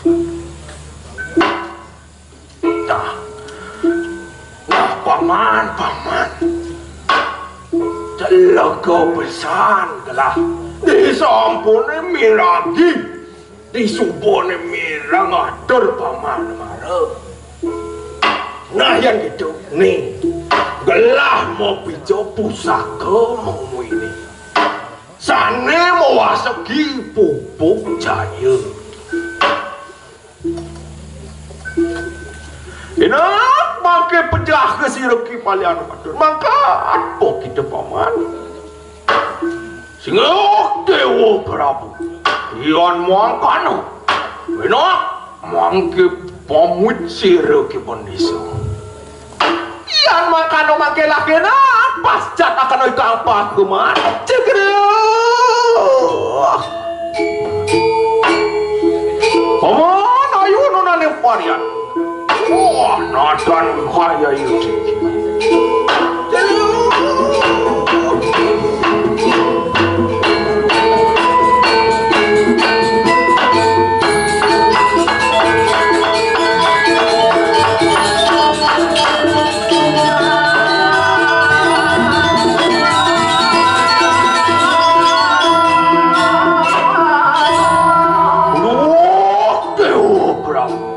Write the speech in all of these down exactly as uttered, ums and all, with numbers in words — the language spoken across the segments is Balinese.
Nah, nah, paman, paman. Telega pisan gelah. Disampune miragi. Disubune mireng atur paman mara. Nah, yan gitu nih. Gelah mau pijo pusaka mau ini. Sane mawasegi pupuk jaya. Enak mangke pejah ke sira ki palian matur. Mangkat po kita paman. Singgah Dewa Prabu. Ian mangkana. Enak mangke pamit sira ki bendisa. Yan mangkana mangke lakena pas jat akan oi kampak kuman. Cegera. Paman ayo nonane varian. Wah, nadan kaya iki. Duh, Dewa Prabu.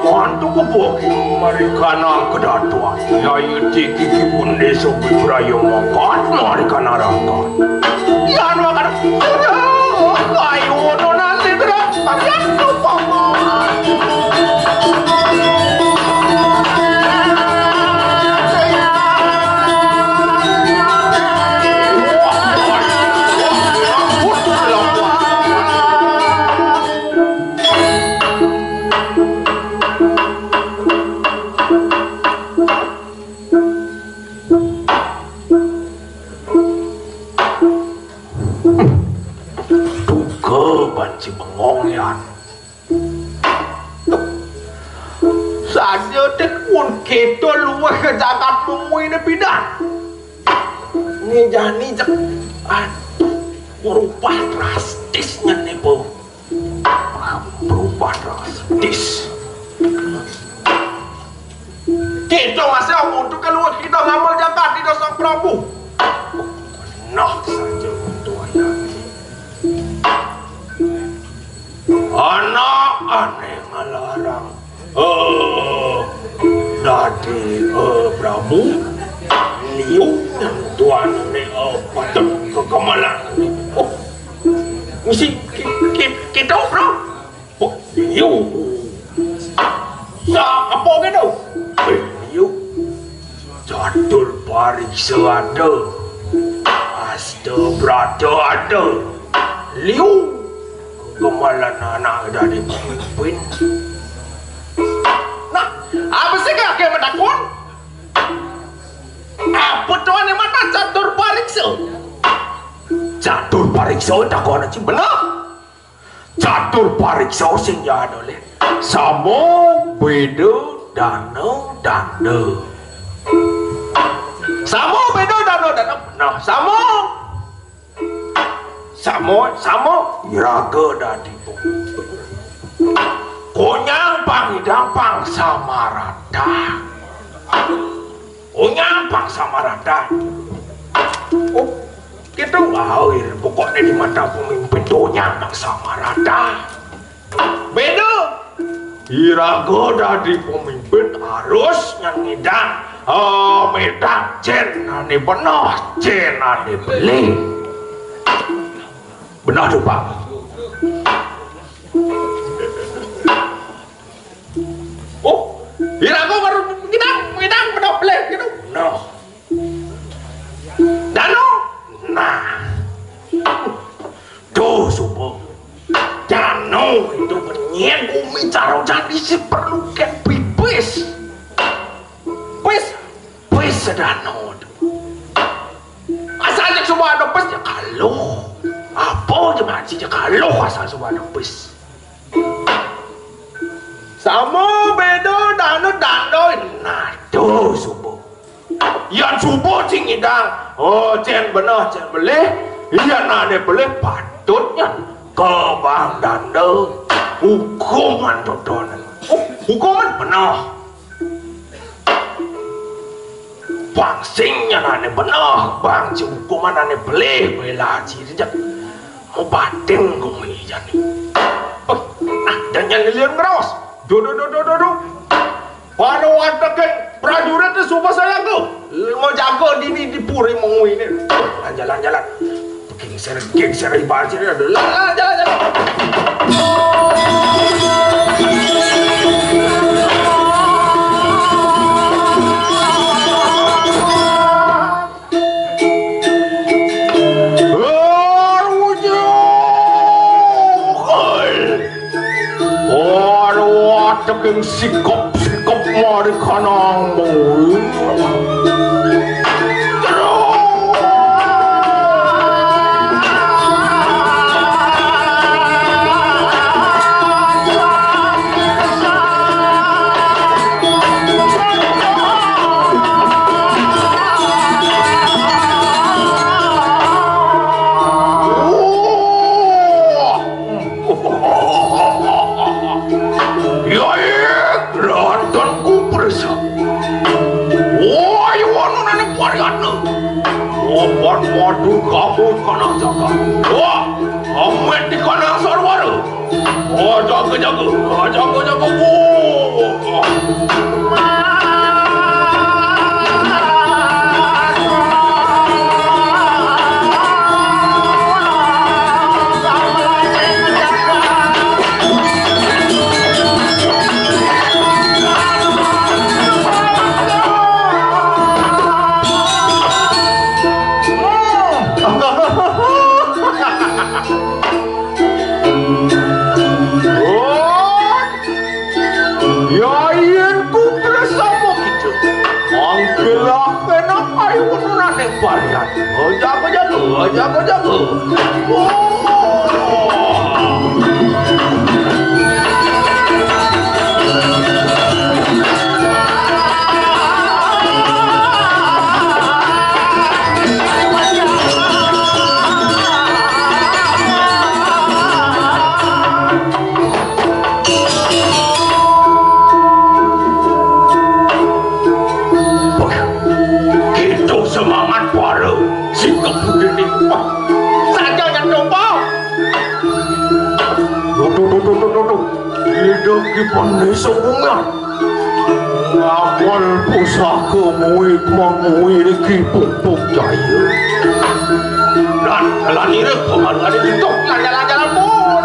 Mantu keboki marikana kedatuan. Yai tiki kibun desa bibraya mangkat marikana rangkat. Yan makan. Kayu nona sidra. Yan lupa. Duga banci bengong yan. Saja dek mun kita luwih ke jagat mungwine pidan. Ini jani cek, aduh, berubah drastis nyen nipu. Berubah drastis. Kita masih untuk keluar kita ngambil jagat di Sang Prabu. Nah saja tuan lagi. Anak aneh ngalarang. Eh, dadi, eh, Prabu, liu nang tuan ne, eh, patut kekemalan. Oh, mesti ki-, ki-, kita, Bro. Oh, liu. Sa-, apa gitu? Eh, liu. Catur pariksa ada. Asta brata ada. Liu. Kegemalan anak dadi pemimpin. Nah, apa sih kakek menakun? Apa tuan yang mana catur pariksa? Catur pariksa takon cing bener. Catur pariksa sing ya ada le. Sama beda dana danda. Sama beda dana danda. Nah, sama. Sama, sama. Iraga dadi pemimpin. Konyang pangidang pang sama rata. Onyang pang sama rata. Oh, gitu. Wah, pokoknya di mata pemimpin tuh onyang pang sama rata. Beda. Iraga dadi pemimpin harus nyang ngidang. Oh, medang cen ane beneh, cen ane beli. Beneh tuh, Pak. Oh, iraga baru ngidang, ngidang beneh beli gitu. Nah. Danu. Nah. Tuh, subuh. Danu itu benyek bumi caro jadi si perlu ken pipis. Pis, pis sedano. Asal cek subuh ada pis ya kalau. Apa aja masih ya kalau asal subuh ada pis. Sama beda danu dandoi. Nah, tuh subuh. Yan subuh sing ngidang. Oh, cen beneh, cen belih. Yan ane belih patutnya kebang danda. Hukuman dodonen. Oh, hukuman beneh. Bang sing nyanané beneh, bang ci hukuman ané belih, bela ci rejek. Mau batin gumi jani. Oh, nah, dan jangan lihat ngeros. Duh, duh, duh, duh, duh, duh. Pada watekin prajurit itu sumpah saya tuh. Mau jago di, di, di puri mau ini. Jalan-jalan. Gengser, gengser ibarat sini ada. Lah, jalan, jalan. Arwah. Ora wateking sikep-sikep mari kanangmu. Yai, radanku persa. Wah, iwanu nani pariatna. Opan madu kabut kana jagat. Wah, amit di kana sarwara. Oh, jaga, jaga. Oh, jaga, jaga. Oh. Ya yen ku kersa mung itu. Mangkelah kena ayu nane varian. Oh, jago, jago, oh, jago, jago. Oh. Wah, gitu semangat para sikap budini. Wah, saja yang coba. Duh, duh, duh, duh, duh, duh, duh. Hidup di Pondok Sokungan. Ngapal pusaka muwi mangwi iki pupuk jaya. Dan jalan irit pemalu ada dituk lan jalan-jalan pun.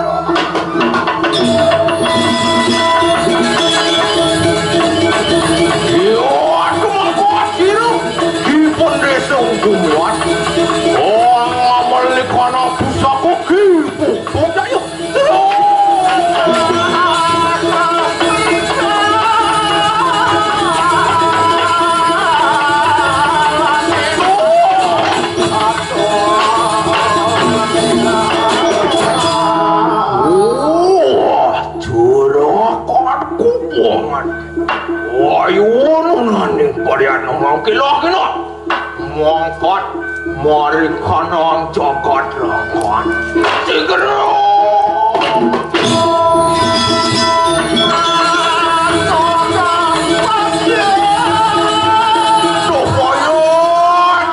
Iya, aku mengkuat siru. Dipun desa ungguan. Oh, ngamal likana pusaka ki pupuk jaya. Wah, juragan kupongan. Ayo, nunaning parian mangkila-kila. Mangkat mari kanang jagat rakan. Sigera. Supaya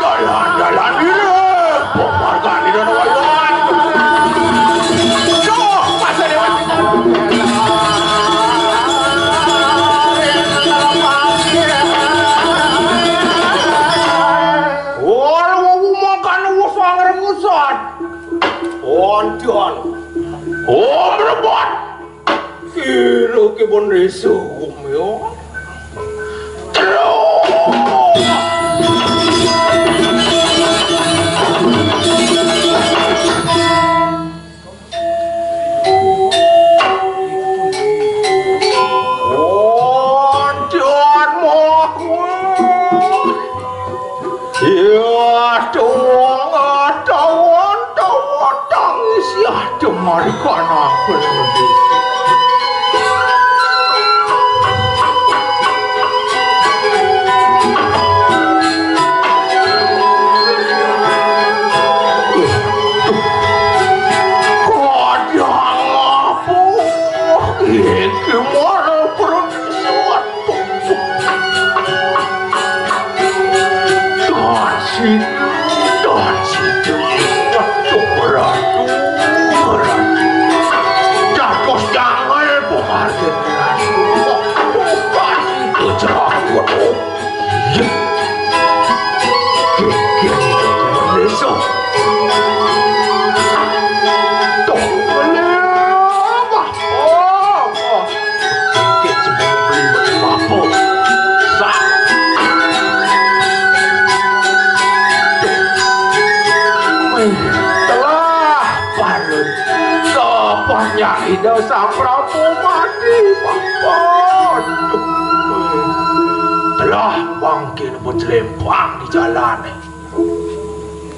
dalan-dalan iring, pemargan iring wayan. Duh, masa dewa. Ora wong makan wis angger musat. Onjon. Oh, mlebet. Kira ki pun resum ya. Terus. Onjon mah. Ya, dong, tawon, tawon, tangis, ya, demar ikan aku lagi. Kadang apa? Panjang Ida Sang Prabu mati, Pak. Waduh. Telah bangkin pun selempang di jalan.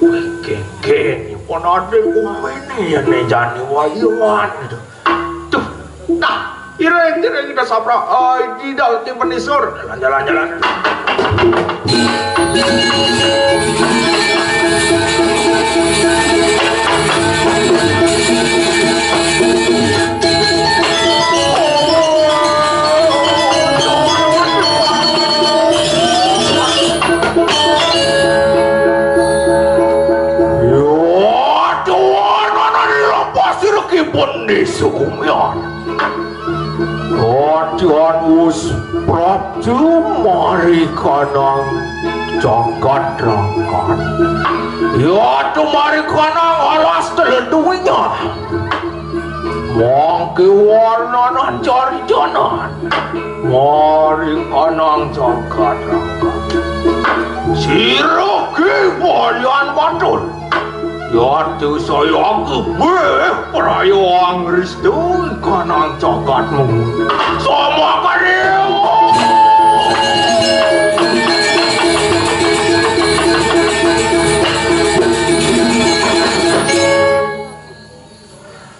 Wih, geng-geng, pun ada kumene ya ne jani wayuan itu. Tuh, nah, iring-iring kita sapra, ai, di dalam tim penisur. Jalan, jalan, jalan. Yo, tuan anak lepas sirkipun di Sukumian. Rajan wus praptu mari kanang jagat rangkan. Ya, tumari kanang alas teledunya. Mangke warnanan cari janan. Mari kanang jagat rangkan. Sira ki balian batur. Yatu saya kebeh praya angristu kanang jagatmu. Sama kali.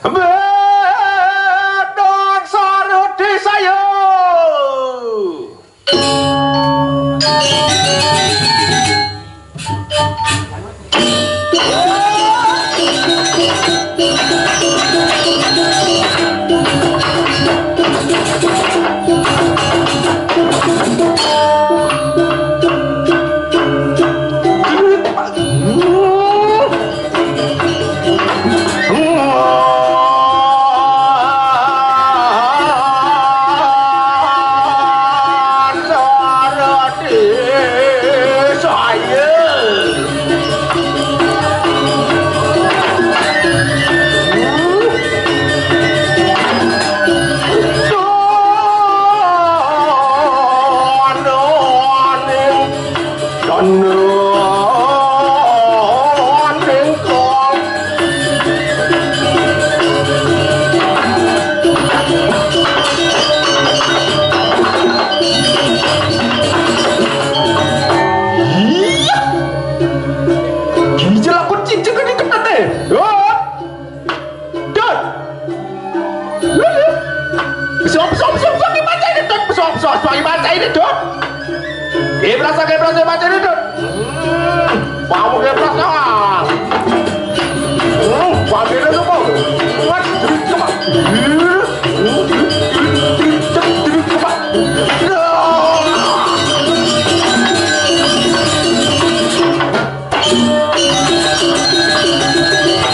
Bedong sarut di saya. Iya. Gini jelakut cincin kan diketete. Dot. Pesuang, pesuang, pesuang, pesuang, gimana ini, Dot? Pesuang, pesuang, pesuang, gimana ini, Dot? Gimana, gimana, gimana ini, Dot? Hmm, kamu gimana? Hmm, kamu gimana, kamu? What? Coba. Hmm, hmm, hmm, hmm, coba.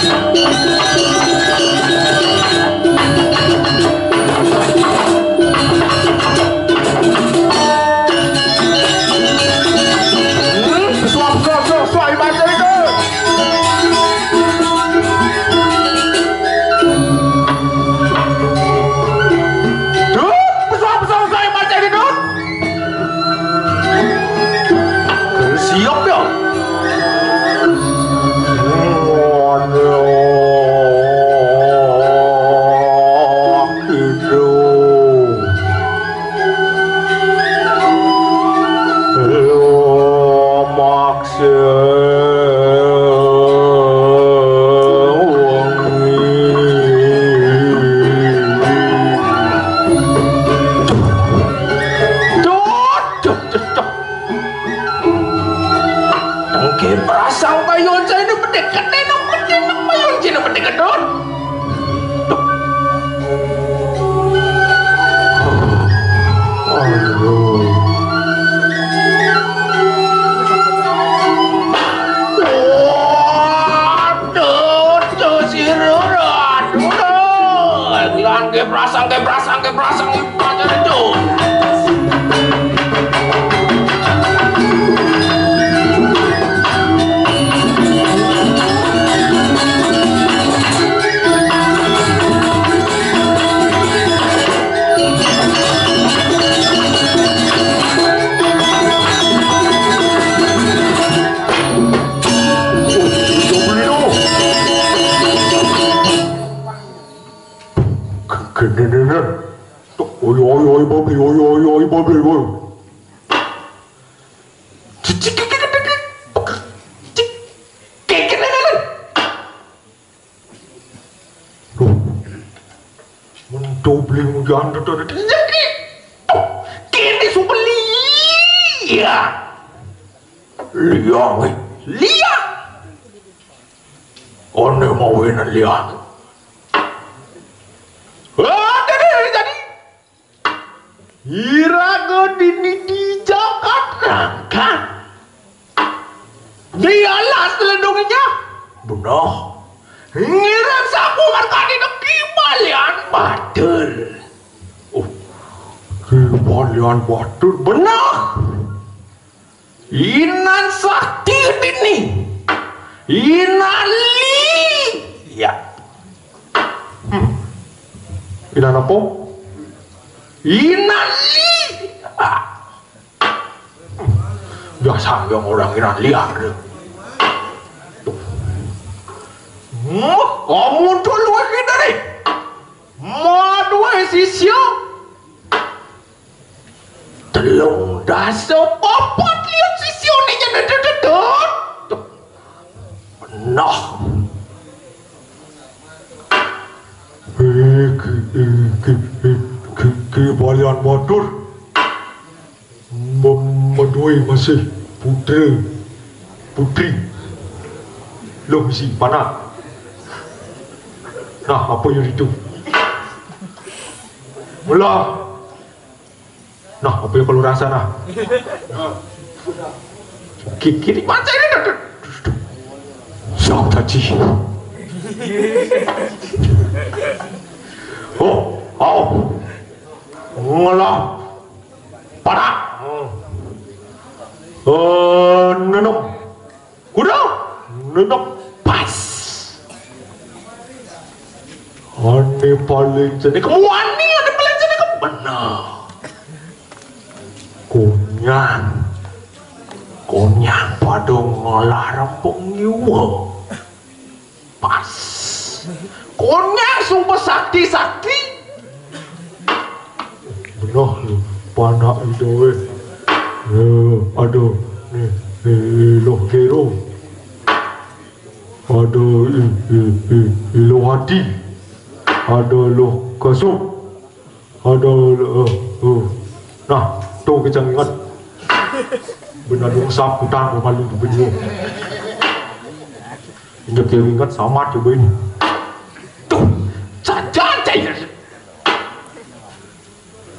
Dut, pesuang, pesuang, pesuang, yang baca ini, Dut. Siap ya? Waduh, itu. Lumaksa wengi. Duh, duh, duh, duh. Tengke prasangkaya cai ini bedek kedai nang bedek nang mayun cai ini bedek kedut. Aduh. Waduh, tuh si Rura, aduh. Lan ke prasang, ke prasang, ke prasang, pacar itu. Dén, dén, dén, dén. Tuk, oi, oi, oi, babi, oi, oi, oi, babi, oi. Duh. Mentu beli mujan tuh, tuh, tuh. Kéné suba liang. Liang, eh. Liang. Ané mawinan liang. Ah, jadi, jadi. Iraga dini di Jakarta, kan? Di alas ledungnya. Beneh. Ngiring sapu margani Ki Balian Batur. Oh, Ki Balian Batur, beneh. Inan sakti dini. Inan li. Ya. Hmm. Inan apa? Inan li. Ah. Biasa yang orang inan liar. Hmm, kamu dulu kita nih. Madue sisya. Telung dasa papat lihat sisya ni jadi dededot. Nah. Eh, Ki, eh, Ki, eh, Ki, Ki Balian Batur. Mem-, madue masih putra, putri. Lo misi panak. Nah, apa yang itu? Mula. Nah, apa yang kalau rasa nah? Ki-, kiri mata ini dah. Siap tadi. Oh, oh. Ngolah. Parak. Eh, nenem. Kuda. Nenem pas. Ané paling cenik. Kamu ani ané paling cenik. Bener. Konyang. Konyang pada ngolah rempung ngiwa. Pas. Konyang suba sakti-sakti. Beneh, panak ida wéh. Ya, ada ni, ni Loh Kero. Ada i, i, i, i Loh Hati. Ada Loh Kasuk. Ada, eh, eh. Nah, tu kita ingat. Benar dong sap kutang malu tu bini. Injak dia ingat sama coba ini. Tuh, saja aja.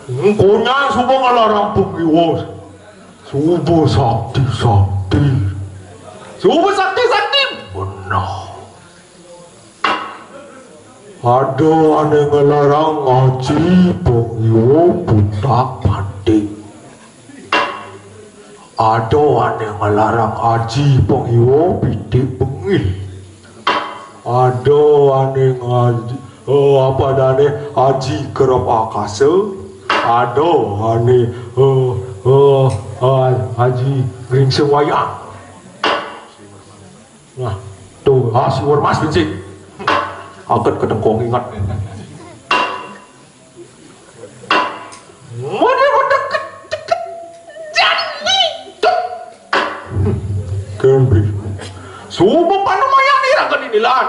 Engkonya suba ngalarang pengiwas. Suba sakti-sakti. Suba sakti-sakti. Benar. Ada ané ngelarang ngaji pengiwa butak mati. Ada ané ngelarang aji pengiwa pitik bengil. Ada ané ngaji, eh, apa adané, aji kerep akasa. Ada ané, eh, eh, eh, aji geringsing wayang. Nah, tu, ah, si Warmas bencik. Aget ke tengkong ingat. Mode mode deket deket jani. Kembri. Subuh panumayan ira ke dinilan.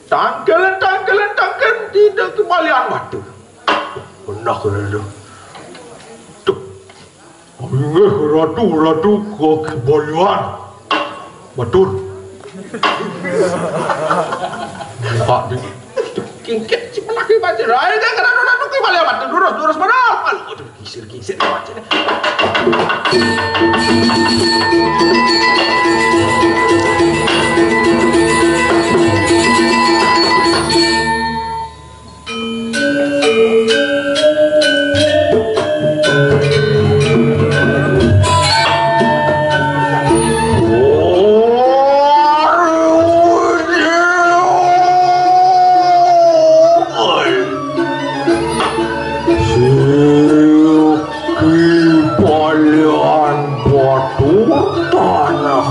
Tangkelan tangkelan tangkelan tidak kembalian waktu. Benar kena tu. Tuh. Inggih Ratu, Ratu Kaki Balian. Batur. Buka di. Kingkit si pelaki batur. Ayo, jangan Ratu, Ratu Kaki Balian batur. Durus, durus, mana? Aduh, kisir, kisir, kisir. Kipalian batur tanah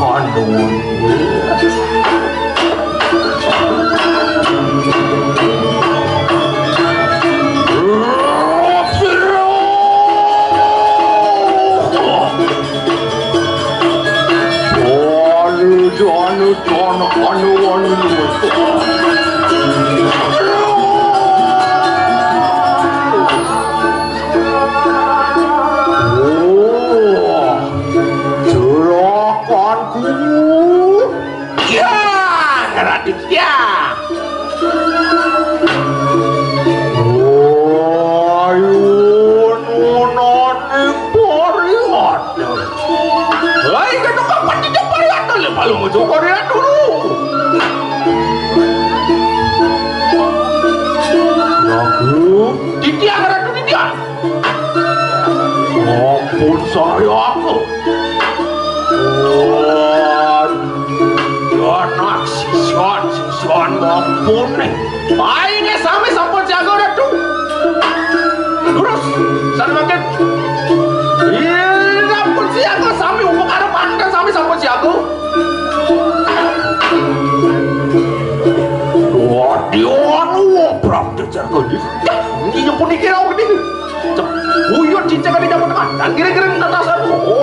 Titiang Ratu Titiang. Ampun saya aku. Oh, anak sisian, sisian ampun nih. Aine sami sampun siaga Ratu. Terus, sami mangkin. Iya, sampun siaga, sami upakara panten sami sampun siaga. Wah, dia anu, Prabu Jajar Kondisi. Inggih puniki rawuh niki. Cep, uyut cincang adi nyampun tekan. Dan kira-kira nentasan. Oh.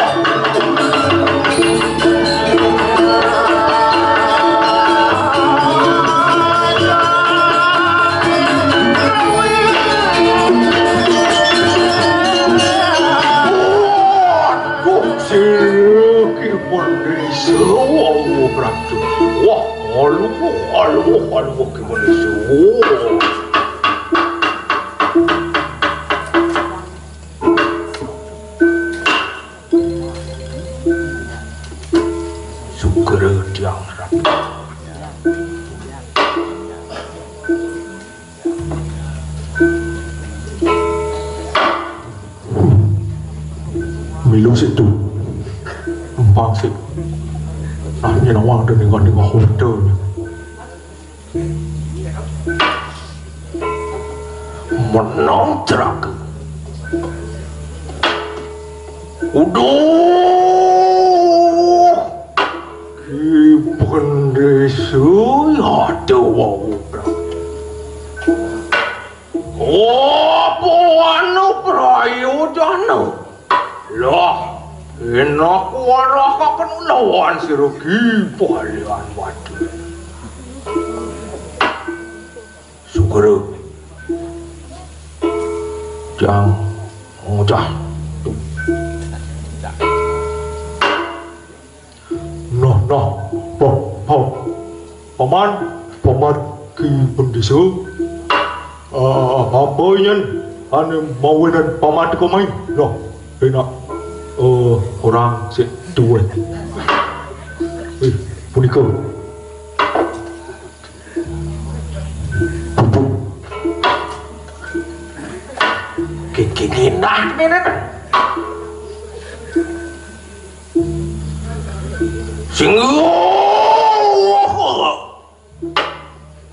Waduh, siki pun disuwung, Prabu. Wah, aluh, aluh, aluh, gimana sih? Oh. Sugera tiang rapi. Milu situ. Empang sik. Nah, nyinawang dening ngene hotel. Menang ceraga. Uduh. Ki Bendesa ya dewa. Apa anu prayodana? Lah, enak warakaken lawan sira Ki Balian Wadi. Sugera. Jang ngocah. Nah, nah, pa-, pa-, paman, paman Ki Bendesa. Eh, apa yen ane mawinan paman teka mai? Loh, enak. Eh, orang sik duwe. Eh, punika. Bubuk. Gigi enak, Mimin. Sing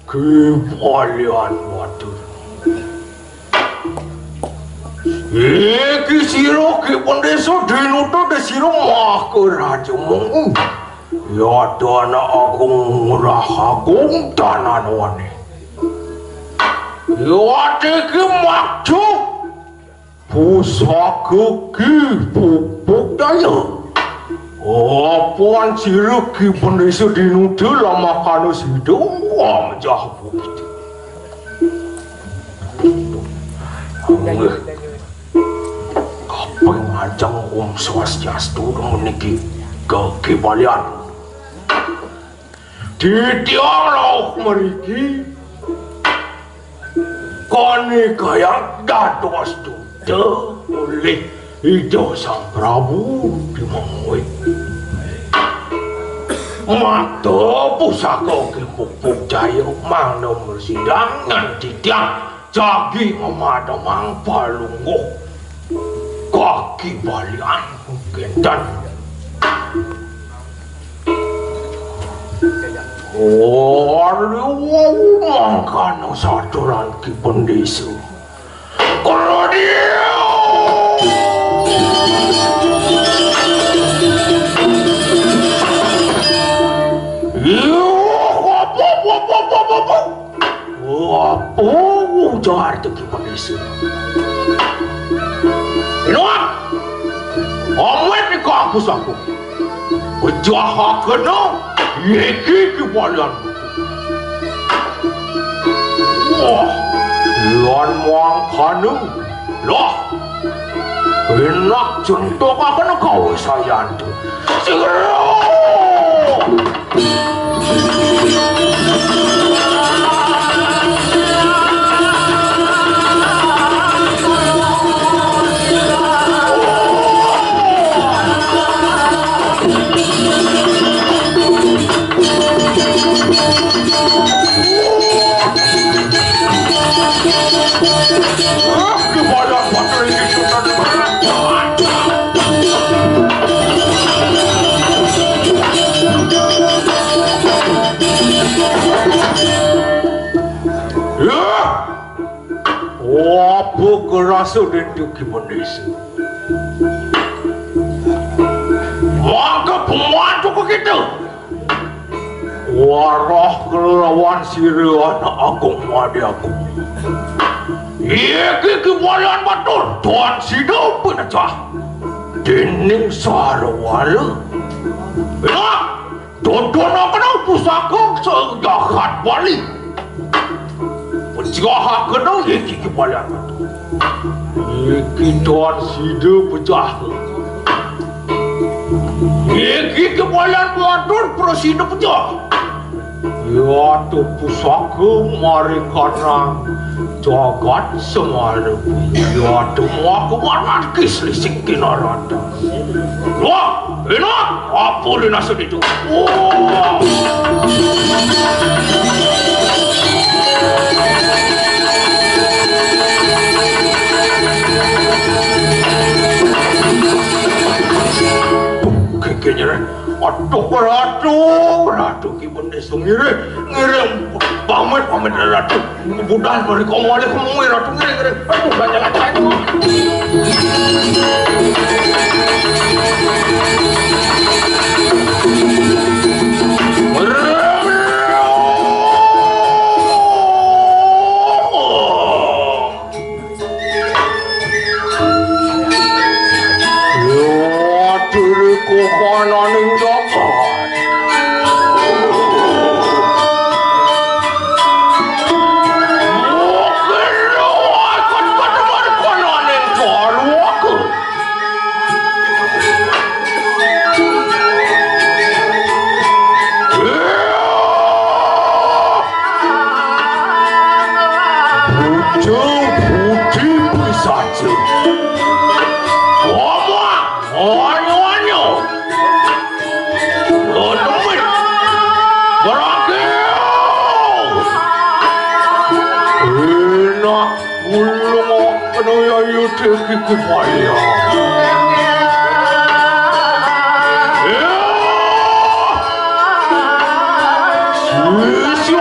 Ki Balian Wadi. Iki sira Ki Bendesa dinuthuk sira Maharaja Mung. Ya dana agung, Ngurah Agung, Dananwane. Ya iki maksud pusaka Ki Pupuk Daya. Apan sira Ki Bendesa dinuthuk lamakana sida wamjah bukti. Nggih. Kaping ajeng Om Swastiastu meniki Ki Balian. Titiang rauh mriki kanikayang dados duta olih Ida Sang Prabu Dimangwit. Makta pusaka Ki Pupuk Jaya mangda mresidang ngan titiang jagi mamademang palungguh Ki Balian kenten. Ora wau mangkana saturan Ki Bendesa. Kala dia. Iya, apa, apa, apa, apa, apa? Apa ujar Ki Bendesa? Inuak! Amet nika aku saku. Pejahakena iki Ki Balian. Wah, lan mangkana. Lah, enak jentokaken kawisayan tu. Segera! Apa kerasa dadi Ki Menesa? Mangka pembantu kita. Warah kelawan sira anak agung Made Agung. Iki Ki Balian Batur, Tuan Sida pinecah dening Sarawala. Ya, tuntunakena pusaka sejagat Bali. Pecahakena iki Ki Balian Batur. Iki Tuan Sida pecah. Iki Ki Balian Batur prasida pecah. Yata pusaka mari kanang jagat Semara. Yata muaka marmarkis lising kinarata. Wah, enak. Apa rinasa ditu? Wah. Kekenyere. Aduh, ratu, ratu. Bendis ngiring, ngiring. Pamit, pamit, Ratu. Budal mriko malih kemawon, Ratu, ngiring, ngiring. Aduh, ganjalan saya. Wadul kukananing jagat. Mungkin luwih kon ketemuan kananing Kalwaku. Pucung putih pisacu. Ngomong, onyo-onyo. Otemit. Berakhir. Enak. Ulung kena yayu teki kupaya. Ya. Sisi